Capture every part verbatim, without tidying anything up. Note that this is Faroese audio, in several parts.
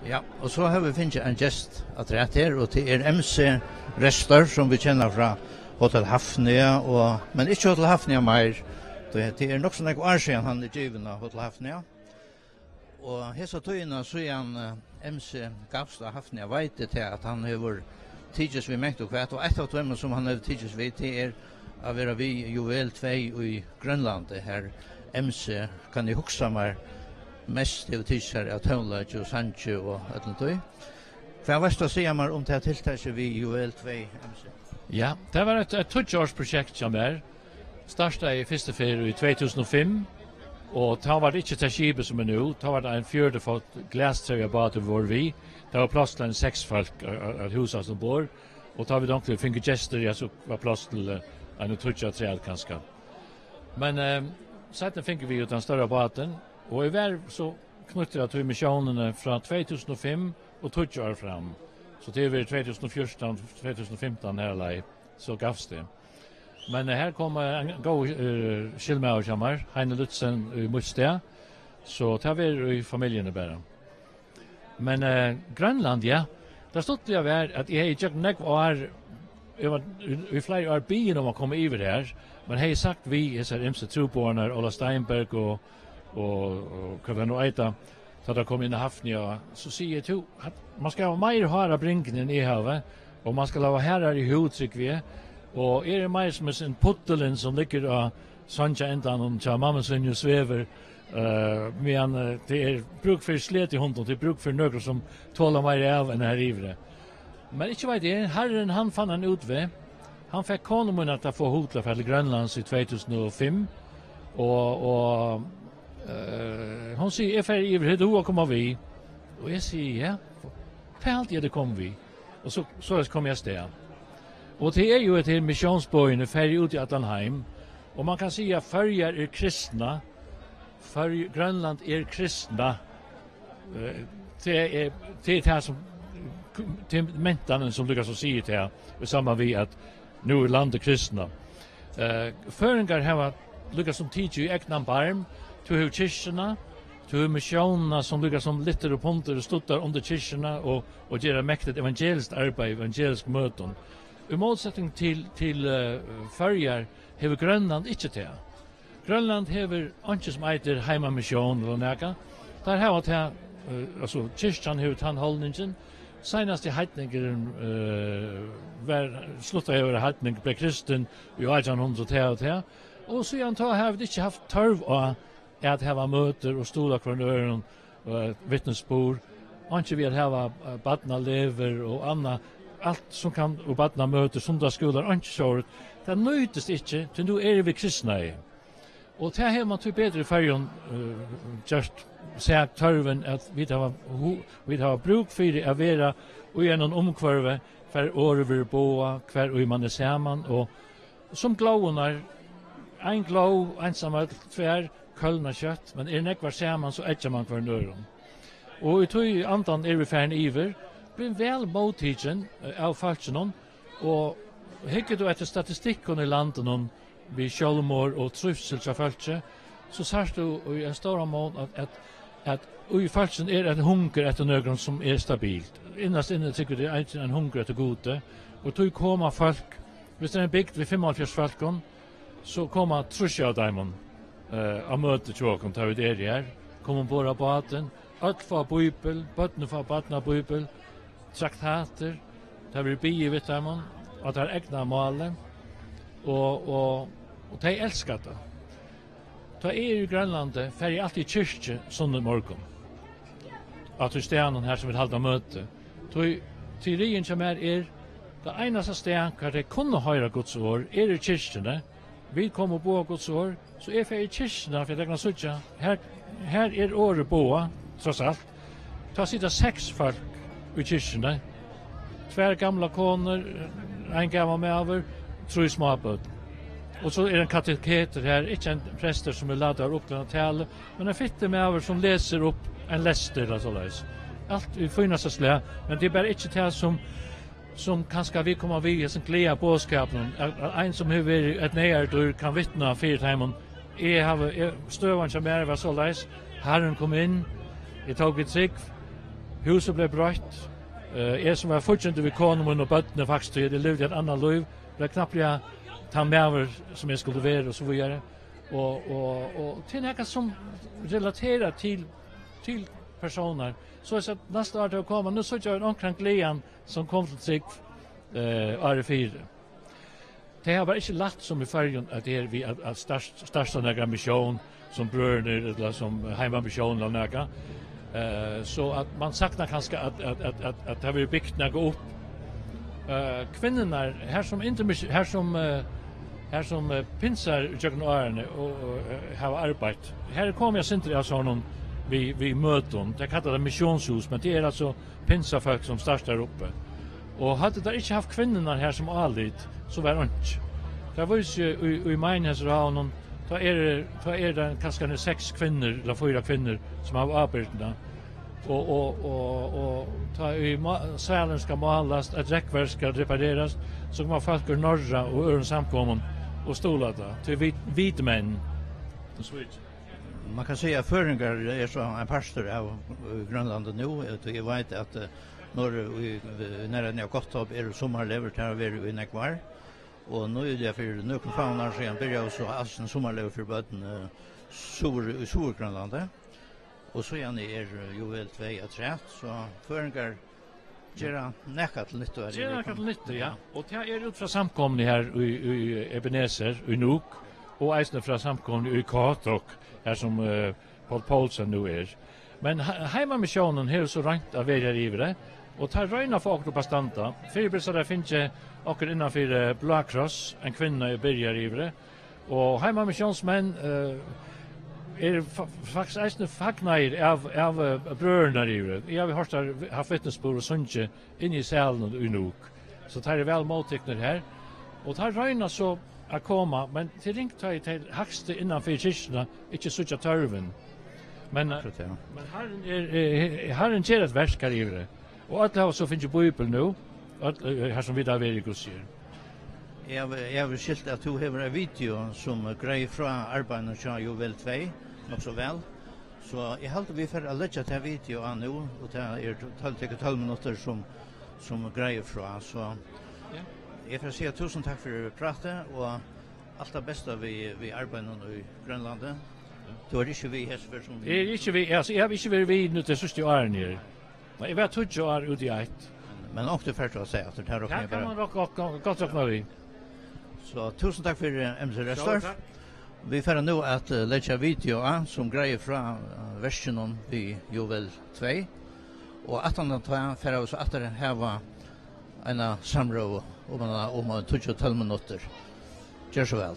Ja, og so hava vit fingið ein gest afturat her, og tað er M C Restor, sum vit kenna frá Hotel Hafnia, og, men ikki Hotel Hafnia meir. Tað, tað er nokk so nógv ár síðan hann er givin av Hotel Hafnia. Og hesa tíðina, síðan, eh, M C gavst á Hafnia, veit eg til, at hann hevur tikist við mangt og hvat, og eitt av teimum, sum hann hevur tikist við, tað er at vera við Juvel tvey í Grønlandi, har M C, kann eg hugsa mær, mest hevur tikið sær av tónleiki og sangi og øllum tí. Hvat veitst tú at siga mær um tað tiltakið við Juvel tvey, M C? Ja, tað var eitt, eitt tíggju árs projekt hjá mær. Startaði fyrstu ferð í tvey túsund og fimm, og tá var tað ikki tað skipið sum er nú. Tá var tað ein fjøruti fót glastreyðabátur, vóru vit. Tað var pláss til ein seks fólk at, at, at húsast umborð, og tá vit onkuntíð fingu gestir, ja, so var pláss til, eh, ein og tríggjar afturat kanska. Men, eh, seinni fingu vit jú tann størra bátin, og eg var so knýttur at tí missiónini frá tvey túsund og fimm og tíggju ár fram. So tað hevur verið tvey túsund og fjúrtan, tvey túsund og fimtan her leið, so gavst tað. Men, eh, her kom, eh, ein góður, eh, skyldmaður hjá mær, Heini Lützen í mítt stað. So tað verður í familjuni bara. Men, eh, Grønland, ja. Tað stuttliga var, at eg hevði gjøgnum nógv ár, eg var í, í fleiri ár biðin um at koma yvir her, men hevði sagt við hesar ymsu trúboðarnar, Óla Steinberg og, og, og hvat tey nú eita, tá tey komu inn á Hafnia, so sigi eg: "Tú, hatt, man skal hava meira hár á bringuni enn eg havi, og man skal hava harðari húð, trúgvi eg, og eg eri meira sum hesin puddulin sum liggur á songjaendanum hjá mammu síni og svevur, eh, meðan, eh, tað er brúk fyri sletihundum, tað er brúk fyri nøkrum sum tola meira av enn har yviri." Men ikki veit eg, Harrin, hann fann ein útveg. Hann fekk konu mína at fáa hug til at fara til Grønlands í tvey túsund og fimm, og, og, eh, hon sigur: "Eg fari yvir, hevur tú hug at koma við?" Og eg sigi: "Ja, tað haldi eg, at eg komi við." Og so, soleiðis kom eg avstað. Og tað er jú, at her missiónsboðini fara út í allan heim, og man kann siga, at Føroyar er kristna, Føroy-, Grønland er kristna. Eh, tað er, tað er tað sum, tað er mentanin sum líka so sigur tað, í samband við at nú er landið kristna. Eh, føroyingar hava líka sum tikið í egnan barm, tú hevur kirkjuna, tú hevur missiónina sum líka sum lyftir upp undir og studdar undir kirkjuna og, og ger eitt mektigt evangeliskt arbeiði, evangelisk møtum. Í mótsetning til, til, eh, Føroyar hevur Grønland ikki tað. Grønland hevur einki sum eitur heimamissión ella nakað. Teir hava tað, eh, altso, kirkjan hevur tann haldningin. Seinasti heidningurin, eh, var, sluttaði at vera heidningur, bleiv kristin í átjan hundrað og tað og tað. Og síðan tá hava vit ikki havt tørv á at hava møtir og stuðla hvørjum øðrum, eh, vitnisburð. Einki við at hava, eh, barnalegur og annað, alt sum kann, og barnamøtir, sunnudagsskúlar, einki sovorðið. Tað nýtist ikki, tí nú eru vit kristnaði. Og tað hevur man tíbetur í Føroyum, eh, gjørt, sæð tørvin, at vit hava hu-, vit hava brúk fyri at vera í einum umhvørvi, hvar orðið verður boðað, hvar ið man er saman, og sum glóðurnar, ein glóð, einsamøll, tvær, kólna skjótt, men eru nógvar saman, so eggja man hvørjum øðrum. Og í tí andan eru vit farin yvir, blivin væl móttikin, eh, av fólkinum, og hyggur tú eftir statistikkum í landinum við sjálvmorð og trívsel hjá fólki, so sært tú í ein stóran mun, at, at, at í fólkinum er ein hungur eftir nøkrum sum er stabilt. Innast inni trúgva tey eisini ein hungur eftir Gudi, og tí koma fólk, viss tað er ein bygd við fimmoghálvfjerðs fólkum, so koma trýss av teimum, eh, á møti hjá okkum, tá vit eru her. Koma umborð á bátin, øll fáa bíbel, børnini fáa barnabíbel, traktatir, tað verður biðið við teimum á teirra egna máli, og, og, og tey elska tað. Tá eg eri í Grønlandi, fari eg altíð í kirkju sunnudag morgun, á tí staðnum har sum vit halda møti. Tí, tí teoriin hjá mær er, tað einasta stað, hvar tey kunnu hoyra Guds orð, er í kirkjuni. Vit koma og boða Guds orð, so eg fari í kirkjuna fyri at síggja, her, her er orðið boðað, tross alt. Tá sita seks fólk í kirkjuni. Tvær gamlar konur, ein gamal maður, trý smábørn. Og so er ein kateketur her, ikki ein prestur sum er ladaður upp til eina talu, men ein fittur maður sum lesur upp ein lestur ella soleiðis. Alt í fínasta slag, men tað er bara ikki tað sum, sum kanska vit koma við hesum gleðiboðskapinum, at, at ein sum hevur verið eitt neyðardýr kann vitna fyri teimum. Eg havi, eg, støðan hjá mær var soleiðis, Harrin kom inn, eg tók við trúgv, Húsið bleiv broytt. Eh, eg sum var fíggindi við konu mína og børnini, faktiskt, tí eg livdi eitt annað lív, bleiv knappliga tann maður sum eg skuldi vera og so víðari. Og, og, og tað er nakað sum relaterar til, til persónar. So eg sá næsta ár til at koma, nú síggi eg onkran glaðan sum kom til trúgv, eh, árið fyri. Tað er bara ikki lætt sum í Føroyum, at her við at, at start-, starta nakra missión, sum Brøðurnir, ella sum Heimamissión, ella nakað. Eh, so at man saknar kanska, at, at, at, at, at tað verður bygt nakað upp. Eh, kvinnurnar, her sum intermis-, her sum, eh, her sum, eh, pinsar gjøgnum árini og, og, eh, hava arbeitt. Her er komið eitt sindur av sovorðnum við, við møtum. Tey kalla tað missiónshús, men tað er altso pinsafólk, sum startar uppi. Og høvdu teir ikki havt kvinnurnar her sum álit, so var einki. Tað vísir seg í, í Meinhedsráðnum, tá er, tá er tað kanska seks kvinnur, ella fýra kvinnur, sum hava ábyrgdina. Og, og, og, og tá í ma-, salurin skal málast, eitt rekkverk skal reparerast, so koma fólk úr Norra og øðrum samkomum og stuðla tað. Tí vit, vit menn. Og so víðari. Man kann siga, at føroyingar er so ein partur av, eh, Grønlandi nú, eh, tí eg veit, at, eh, norður í, eh, nærleikin av Godthåb eru summarlegur, tað hava verið í nógv ár. Og nýliga fyri nøkrum fáum árum síðan byrjaðu so eisini summarlegur fyri børn, eh, suður, í Suðurgrønlandi. Og síðani er, eh, Juvel tvey afturat, so føroyingar gera nakað til nyttu her í Gera nakað til Nuuk. Nyttu, ja. Ja. Og tað er út frá samkomuni her í, í Ebenezer, í Nuuk, og eisini frá samkomuni í Qaqortoq, her sum, eh, Poul Poulsen nú er. Men he-, Heimamissiónin hevur so roynt at vera her yviri, og teir royna at fáa okkum upp at standa. Fyribils hava teir fingið okkum innan fyri, eh, Blá Kross, ein kvinna er byrjað her yviri, og Heimamissiónsmenn, eh, eru fa-, faktiskt eisini fagnaðir av, av, eh, brøðurnar yviri. Eg havi hoyrt teir haft vitnisburð og sungið inni í salinum í Nuuk. So teir eru væl móttiknir her. Og teir royna so at koma, men tað er ringt, tá ið teir hægstu innan fyri kirkjuna ikki síggja tørvin. Men, Akkurát, ja. Men Harrin er, eh, Harrin ger eitt verk her yviri. Og øll hava so fingið Bíbel nú, øll, eh, her sum vit hava verið í gudstjeneste. Eg havi, eg havi skilt, at tú hevur ein video, sum greiðir frá arbeiðinum hjá Juvel tvey, nokk so væl. So eg haldi, vit fara at leggja ta video á nú, og tað er tólv, tekur tólv minuttir, sum, sum greiðir frá. So Ja. eg fari at siga túsund takk fyri prátið, og alt tað besta við, við arbeiðinum í Grønlandi. Ja. Tú ert ikki við hesa ferð sum Eg eri ikki við, altso, eg havi ikki verið við nú tey síðstu árini her. Nei, eg var tíggju ár úti í eitt. Men onkuntíð fert tú at siga aftur, tað rokni Tað eg kann bara. man rokna, rokna, gott rokna við. So, túsund takk fyri, M C Restorff. Sjálv takk. Vit fara nú at, eh, leggja video á, sum greiðir frá, eh, verkinum við Juvel tvey. Og aftan á tað fara vit so aftur at hava eina samrøðu um eina, um ein tíggju tólv minuttir. Ger so væl.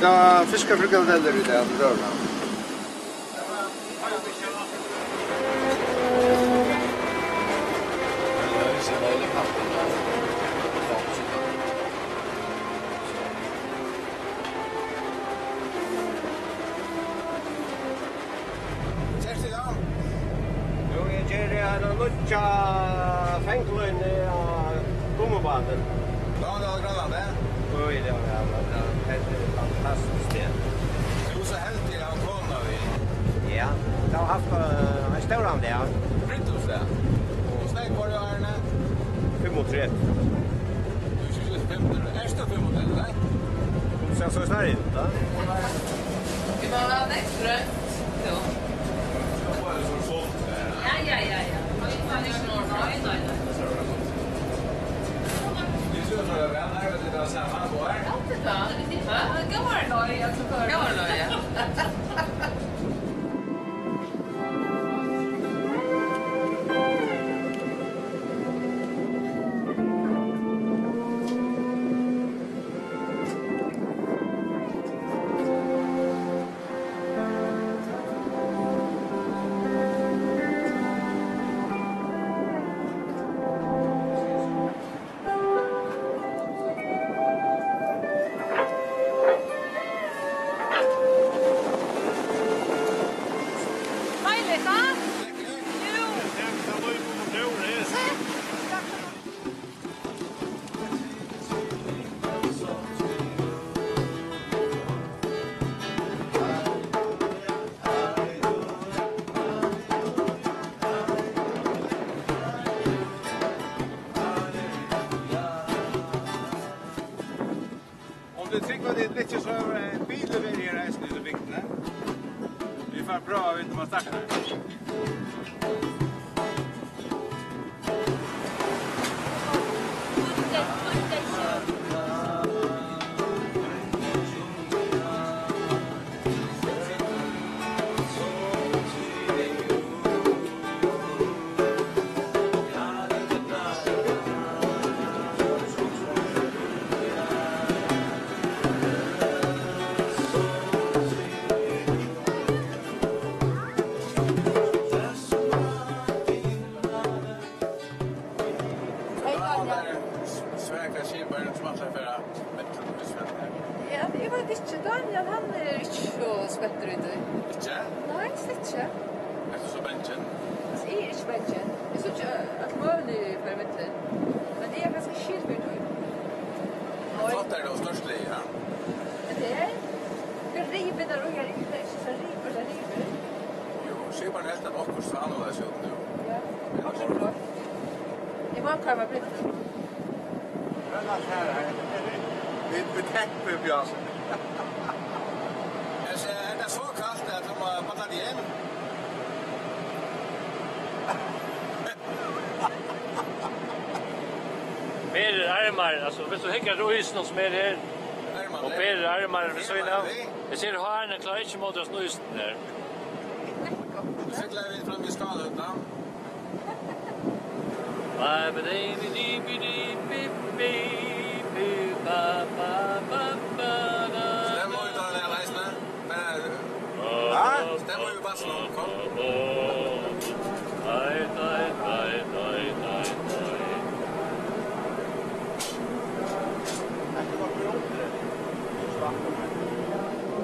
Ja, fiskafrikadellir í dag til døgurða. Kert í dag? Jú, eg geri eina nýggja fangilínu á gummibátin. Dámar tær Grønland, eh? Oj, det var, det var, det er fantastiskt, det. Tú ert so heldigur at hava komið við. Ja, tað hava vit havt, eh, ein stóran dag. Brúdleypsdag. Og snakk var í árini? Fimmogtretivu. Tú ert ikki fimmogtretivu, ert tú fimmogtretivu, nei? Kom, so, so snart inn, da. Vit má hava nógv grønt, jú. Ja, ja, ja, ja. Nei, nei, nei. Vit síggjast væl, nei, vit eru saman, góðar. Ja, tað er tað. Góðar, nei, altso, góðar. Góðar, nei, ja. Deiligt, hva? Jú. Um tit trúgva tað ikki, so hevur ein bilur verið her eisini í bygdini. Vit fara at prøva, um hann stakkar. Hey, Daniel. Svaka skiparin sum ætlar at fara millum Ísland her. Ja, eg veit ikki. Daniel, hann er ikki so spentur í tí. Ikki? Nei, slett ikki. Ert tú so bangin? Eg eri ikki bangin. Eg síggi, øll møgulig fara millum. Men eg eri kanska ikki skil fyri tí. Oj. Flott er tað og stórt lið, ja. Men tað er, tað er rivur, tað er rivur, tað er ikki so rivur, tað er rivur. Jú, skiparin helt at okkurt sá annarleiðis út nú. Ja, okkurt er flott. Eg má koyra meg blint. Vit, vit teppi, Bjørn. Eg sigi, er tað so kalt, at tú má balla teg inn? Berir armar, altso, viss tú hyggur at ísinum sum er her, og berir armar við síðuna av. Eg sigi, hárini klára ikki ímóti hasum ísinum her. Sigla vit fram við Skálhøvdina. Stemma í tað eisini. Men, ha? Stemma í bassinum, kom.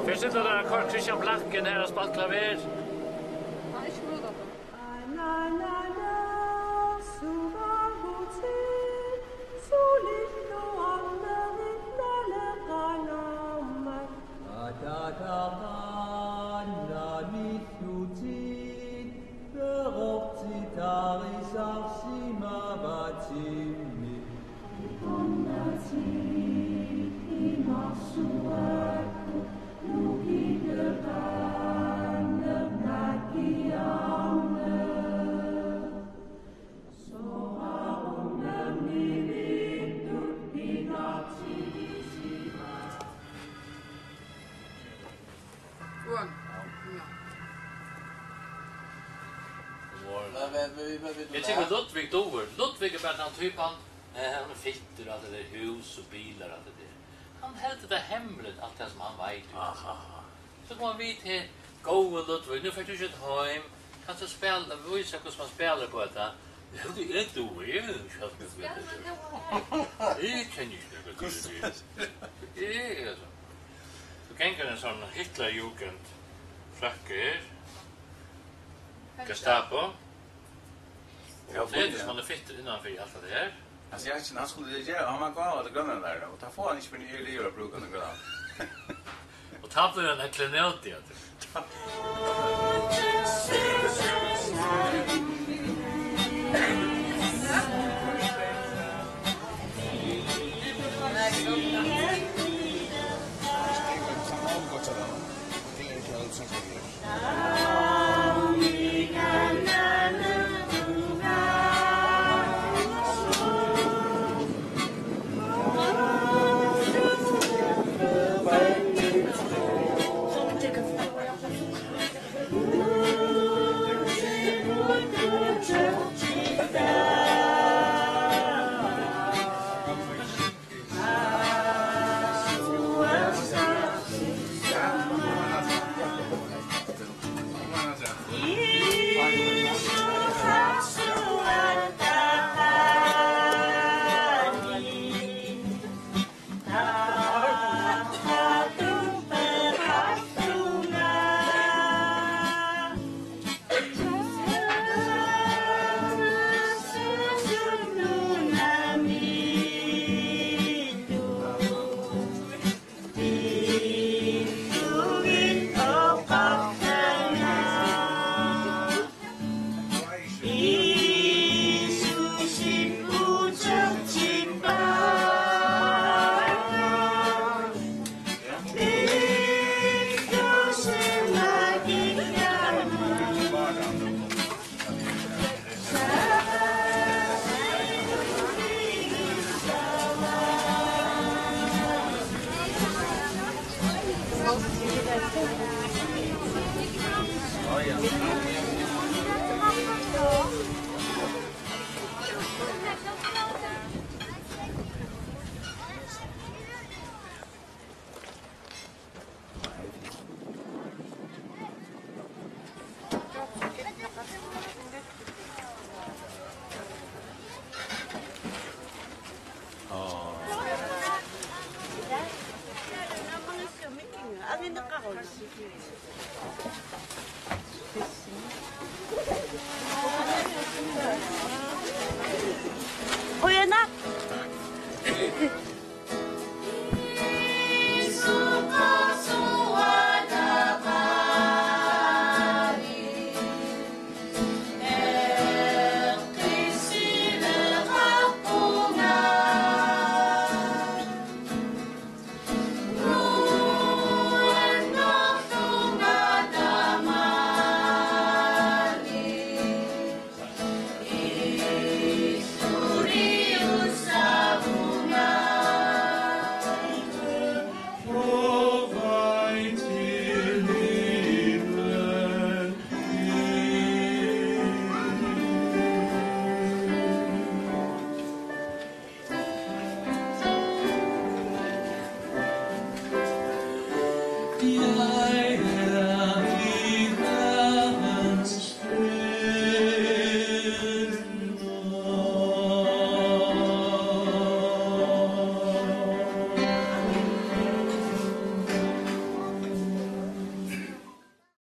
Fyrst, tað er Carl Christian Blakken her, hann spælir klaver. Eg trúgvi, Ludvig dugir. Ludvig er bara tann typan, eh, hann er fittur, alt tað der, hús og bilar, alt tað der. Hann heldur tað hemmeligt, alt tað sum hann veit. Aha. So koma vit her, góði Ludvig, nú fert tú ikki heim. Kanst tú spæla, vísa, hvussu man spælir upp á hetta? Ja, tað er tú, eg veit ikki, hvat tú spælir. Eg kenni ikki nakað til tað. Eg er so. So gongur ein sånn Hitlerjugend frakka her. Gestapo. Ja, og tað er funny, sum ja. Hann er fittur innan fyri alt tað her. Altso, Jackson, hann skuldi gera, hann var gáva til Grønlendar, og tá fáa hann ikki fyri Air Liver at brúka hann í Grønland. Og tá blívur hann ein klenodiatur.